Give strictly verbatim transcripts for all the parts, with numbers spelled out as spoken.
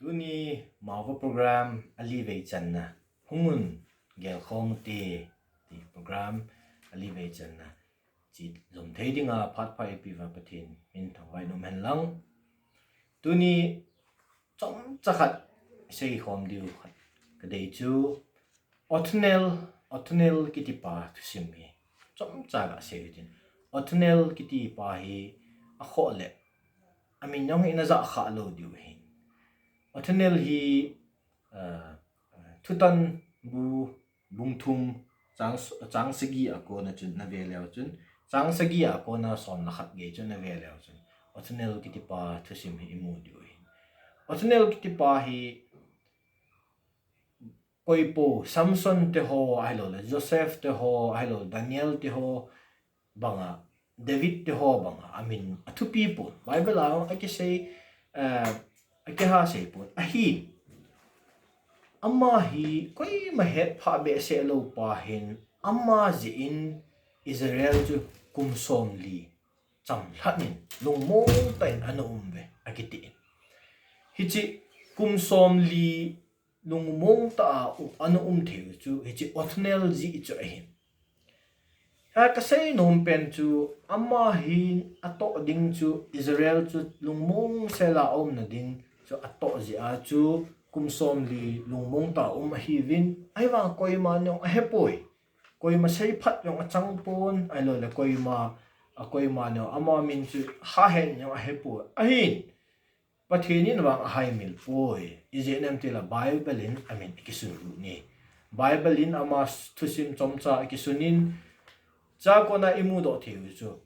Tuni Mauva program alivei channa, Hung un gelkhom ute ti program alivei channa chi jom thei dinga phat pha eipeuva Pathen min thangvah in umhen lang. Tuni chomcha khat seikhom diu khat kadei chu Othniel, Othniel kitipa thusim hi chomcha gasei utin. Othniel kitipa hi akhoh le amin jong hi najah kha lou diu ahin. Othniel hi, uh, Thutanbu bung thum chang, chang sagi a kona chun nave leu chun, chang sagi a kona som le khat gei chun nave leu chun, Othniel kitipa thusim hi imu diu ahin. Othniel kitipa hi koipo, Samson te ho ahilou le, Joseph te ho ahilou le, Daniel te ho banga, David te ho banga amin athupi pon. Bible a akisei, uh, akiha sei pon. Ahin, ama hi koima hetphah behseh lou pa hin, ama jeh in Israel chu kum somli chamlhat in lungmong tah in ana um uve akitin. Hiche kum somli lungmong tah a ana um theiu chu hiche Othniel jeh chu ahin. Hi kasei nom pen chu, ama hin atoh ding chu Israel chu lungmong sela aumna ding chu atoh jeh a chu kum somli lungmong tah a um ahiuvin, ahivang koima jong ahepoi. Koima seiphat jong achang pon, ahilou le koima, a koima jong ama min chu hahen jong ahepoi. Ahin, Pathen in vang ahaimil poi. Ijeh inem itile Bible in amin akisun lut e. Bible in ama thusim chomcha akisun in, chua kona imudoh theiu chu,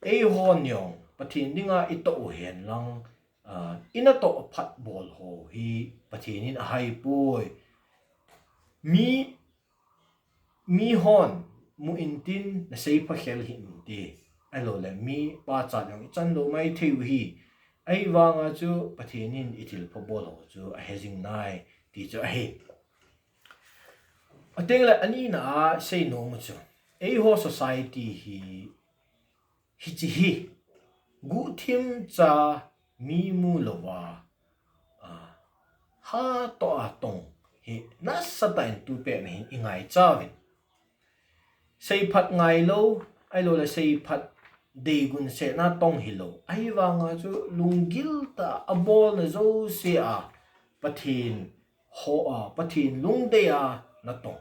eihon jong Pathen dinga itoh uhen lang, uh, inatoh phat bol ho hi Pathen in ahaipoi. Mi, mihon mu intin nasei phakhel hih inte. Ahilou le mi pachat jong ichan lou maithei u hi. Ahivanga chu Pathen in ithilpha bol ho chu ahejing nai ti chu ahi. Ateng le anina a sei nom u chu, eiho society hi, hiche hi guhthim cha mi mu louva, ah, hatoh a tong hi nasatah in tupet na hin ingaicha uvin. Seiphat ngailou, ahilou le seiphat deigun sena tong hilou. Ahivanga chu lunggil tah a abolna jouse a Pathen ho a, Pathen lungdei a natong.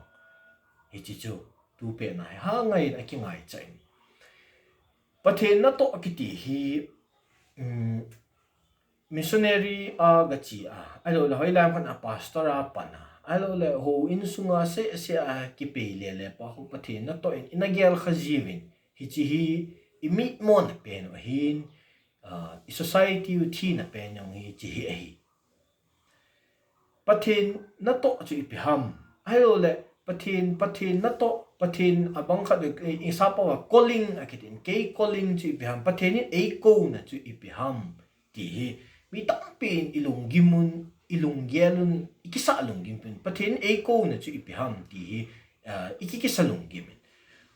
Hiche chu tupet na hi hangai in akingaicha in. Pathen natoh kiti hi, um, missionary a gache a, ahilou le hoilai ham khat a pastor a pan a, ahilou le houin sunga seh seh a kipei le le pa ho Pathen natoh in ina gelkha jiuvin, hiche hi imitmona pen u ahin, ah, i society u thina pen jong hiche hi ahi. Pathen natoh chu ipi ham? Ahilou le Pathen, Pathen natoh, Pathen abang khat, eh, i sapa uva calling akitin, kei calling chu ipi ham? Pathen in eikouna chu ipi ham? Ti hi mi tampi in ilunggim un, ilunggel un, ikisah lunggim pin. Pathen in eikouna chu ipi ham? Ti hi, ah, iki, ikisah lunggim in.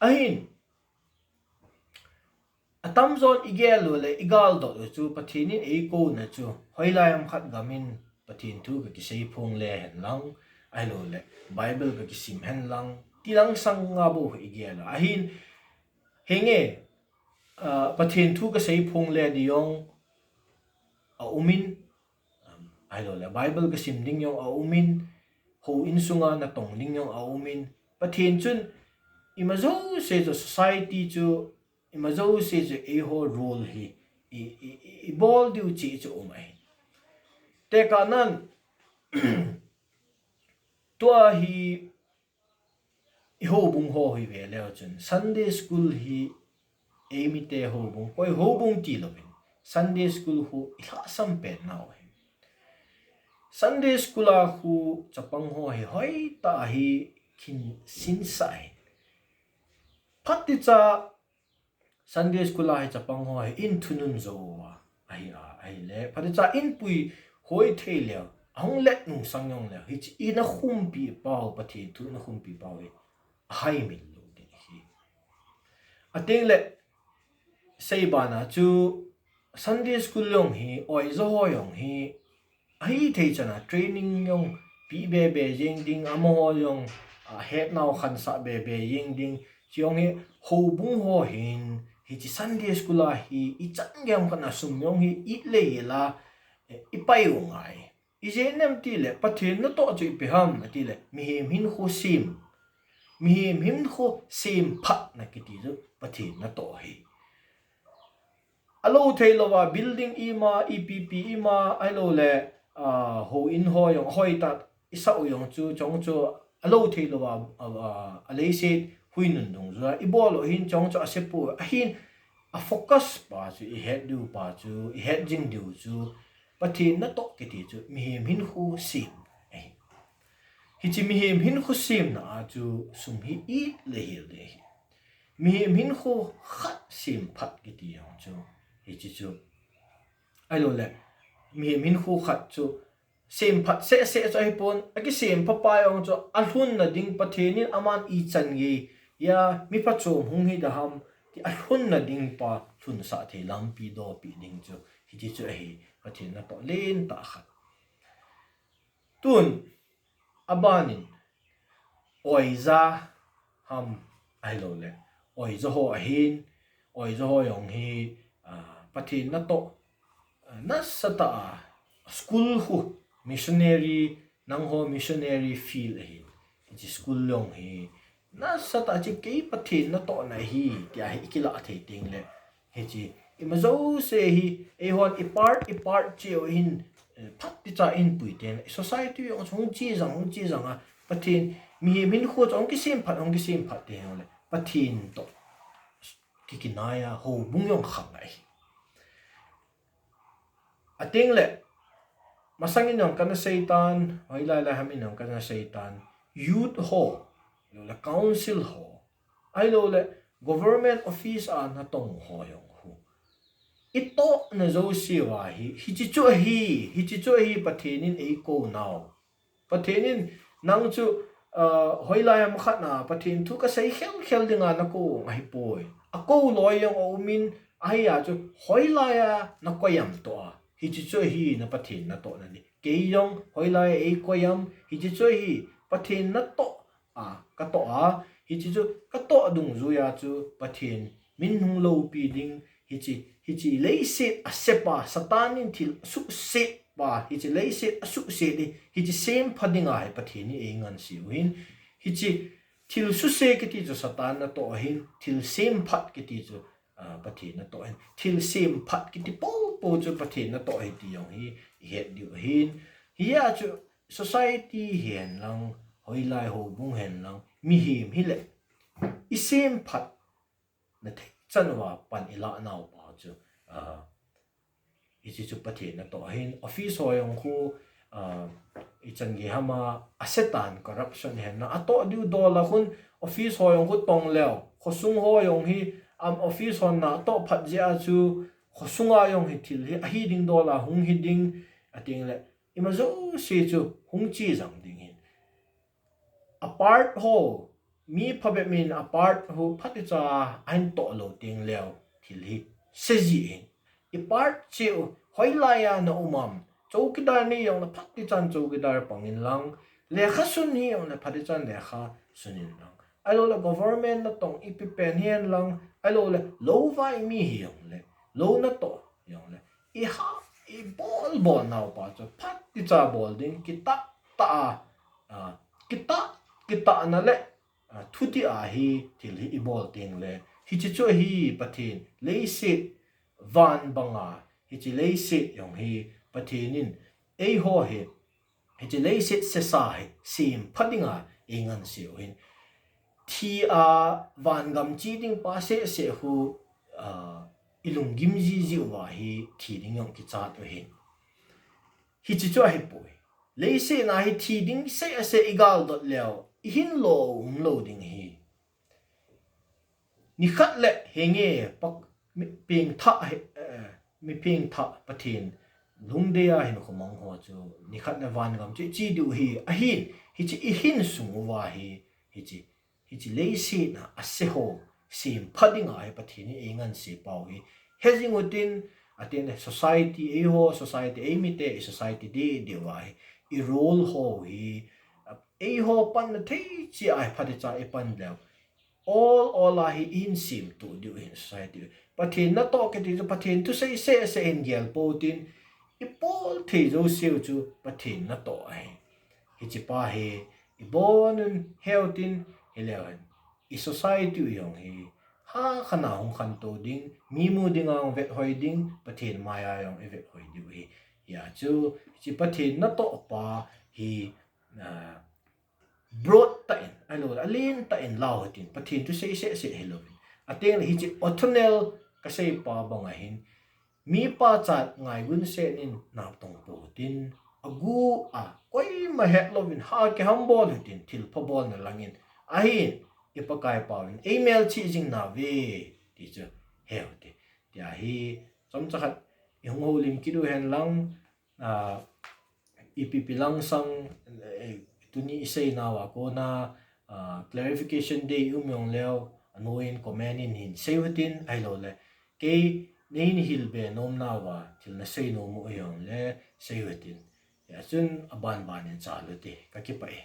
Ahin, atamjon igel u le igaldot u chu Pathen in eikouna chu hoilai ham khat gam in Pathen thu kakisei phong le hen lang, ahilou le Bible kakisim hen lang, ti lang sanga bou igel u. Ahin, henge, ah, Pathen thu kasei phong le ding jong aum in, um, ahilou le Bible kasim ding jong aum in, houin sunga natong ding jong aum in, Pathen chun ima jouse chu society chu, ima jouse chu eiho role hi i, i, i, ibol diu cheh chu um ahi. Tekahnan, tua hi i houbung ho hi ve leu chun Sunday school hi eimite houbung, koi houbung tilouvin Sunday school hi ilhahsam pen nau ahi. Sunday school a hi chapang ho hi hoitah a hi kisinsah ahi. Phatecha Sunday school a hi chapang ho hi in thunun jou uva ahi a, ahile phatecha in pui hoi thei leu, ahung let nung sang jong leu, hiche ina khumpi pau, Pathen thu ina khumpi pau hi ahaimil lou ding ahi. Ateng le seibana chu Sunday school jong hi, oijo ho jong hi, ahithei chana training jong pe bebe jeng ding, amaho jong, ah, hetnau khansah bebe jeng ding. Chujong hi houbung ho hin, hiche Sunday school a hi ichan gei ham khat a sum jong hi ilei la, eh, ipai u ngai. Ijeh inem tile, Pathen natoh chu ipi ham, atile, mihem hinkho sem. Mihem hinkho semphatna kiti chu Pathen natoh ahi. Alou theilouva building ima, ipi ipi ima, ahiloule, ah, houin ho jong, hoitah isah u jong chu, chujong chu, alou theilouva, ah, ah, aleiset huinun dungjuia ibol u hin, chujong chu asepoi, ahin, a focus pa chu, ihet diu pa chu, ihet jing diu chu, Pathen natoh kiti chu, mihem hinkho sem ahi. Hiche mihem hinkho semna a chu, sum hi ilei hel ding ahi. Mihem hinkho khat semphat kiti jong chu, hiche chu. Ahiloule, mihem hinkho khat chu, semphat sehseh chu ahipon, akisempha pa jong chu, alhunna ding Pathen in aman ichan geiya, mi phachom hung hiding ham, ti alhunna ding pa lhunsah thei lampi dohpeh ding chu, hiche chu ahi, Pathen natoh lentah khat. Tun, abanin, oija ham ahiloule, oija ho ahin, oija ho jong hi, ah, Pathen natoh, ah, nasatah a, school khu, missionary, nangho missionary field ahin, hiche school jong hi, nasatah a chu kei Pathen natohna ahi, tia hi ikilah thei tengle, hiche, ima jouse hi, eihon i part, i part cheh u hin, eh, phatechan pui tengle, society jong hung che jang, hung che jang a, Pathen, mihem hinkho chu hung kisemphat, hung kisemphat tengle, Pathen toh kikinaiya houbung jong khang ahi. Atengle, masangin jong kana seitan, hoilai lai hamin jong kana seitan, youth ho, ahiloule council ho, ahiloule government office a natong ho jong khu, itohna jouseuva hi, hiche chu ahi, hiche chu ahi Pathen in eikou nau. Pathen in nang chu, ah, hoilai ham khat a Pathen thu kasei khelkhel dinga nakou ahipoi. Akou loi jong aumin, ahia chu hoilai a nakoi ham toh a, hiche chu ahi na Pathen natohna ding. Kei jong hoilai a eikoi ham, hiche chu ahi Pathen natoh a katoh a, hiche chu katoh dungjuia chu Pathen min hung loupi ding, hiche, hiche leiset asepa, Satan in thil suhset pa, hiche leiset asuhset hi, hiche sempha dinga hi Pathen in eingansei u hin, hiche thil suse kiti chu Satan natoh ahin, thil semphat kiti chu, ah, Pathen natoh ahin, thil semphat kiti poupou chu Pathen natoh ahi ti jong hi ihet diu ahin, hia chu society hihen lang, hoilai houbung hen lang, mihem hile, isemphat na theichan uva pan ilah nau pa chu, ah, hiche chu Pathen natoh ahin, office ho jong khu, ah, ichan gei hama, asetan corruption hen lang, atoh diu dol a khun, office ho jong khu tong leu, khosung ho jong hi, am office hon natoh phat jeh a chu, khosunga jong hi thil hi, ahi ding dol a hung hi ding, atengle, ima jouse chu hung che jang ding hin. A part ho, mi phabep min a part ho phatecha ahin toh lou tengleu, thil hi se ji hin. I part cheh u, hoilai a na um am, chowkidar nei jongle phatechan chowkidar pang inlang, lekha sun hi jongle phatechan lekha sun inlang, ahiloule government natong ipi pen hihen lang, ahiloule lou vai mi hi jongle, lou natoh jongle, iha, ibol bol nau pa chu phatecha bol ding, kitah tah a, ah, kitah, kitahna le, ah, thutih a hi thil hi ibol tengle, hiche chu ahi Pathen, leiset van banga, hiche leiset jong hi Pathen in eiho hi, hiche leiset sesa hi sempha dinga eingansei u hin. Thi a vangam che ding pa sehseh khu, ah, ilunggim jiji uva hi thi ding jong kichat u hin. Hiche chu ahipoi. Leiset a hi thi ding sehseh igaldot leu, ihin lou umlou ding ahi. Nikhat le henge pak, mi pengthah hi, eh, mi pengthah Pathen lungdei a hinkho mang ho chu nikhat le vangam chu iche diu ahi, ahin, hiche ihin sung uva hi, hiche, hiche leiset a ase ho sempha dinga hi Pathen in eingansei pau hi hejing utin, Atin le society, eiho society, eimite, i society deh deh uva hi, i role ho hi, eiho panna thei cheh a hi phatecha i pan leu, ol ol a hi i hin semtup diu ahin society. Pathen natoh kiti chu Pathen thusei seh seh hin gel pou tin, i bol thei jouseu chu Pathen natoh ahi. Hiche pa hi i bon un heu tin, hileu hen i society u jong hi, ha khat a hung khantou ding, mi mu dinga hung vethoi ding, Pathen maiya jong i vethoi diu ahi. Hijeh chun, hiche Pathen natoh pa hi, a, broad tah in, ahilou le alen tah in lau hitin, Pathen thusei seh seh hilouvin. Atin le hiche Othniel kasei pa bang ahin, mi pachat ngai gunsen in natong pou hitin, agu a, koima hetlouvin, ha kiham bol hitin, thilpha bolna langin, ahin, i Pakai pauvin, ei melchih jing nauve, ti chu, heu hite. Tia hi, chomcha khat, i hung houlim kit u hen lang, a, ipi ipi lang sang, eh, tuni i seinauva kona, a, clarification dei um jong leu, anoiyin comment in hin seiu hitin, ahilou le, kei neihin hilbe nomnauva, thil nasei nom u jong le, seiu hitin. Hijeh chun, aban ban in chal u hite, kakipah e.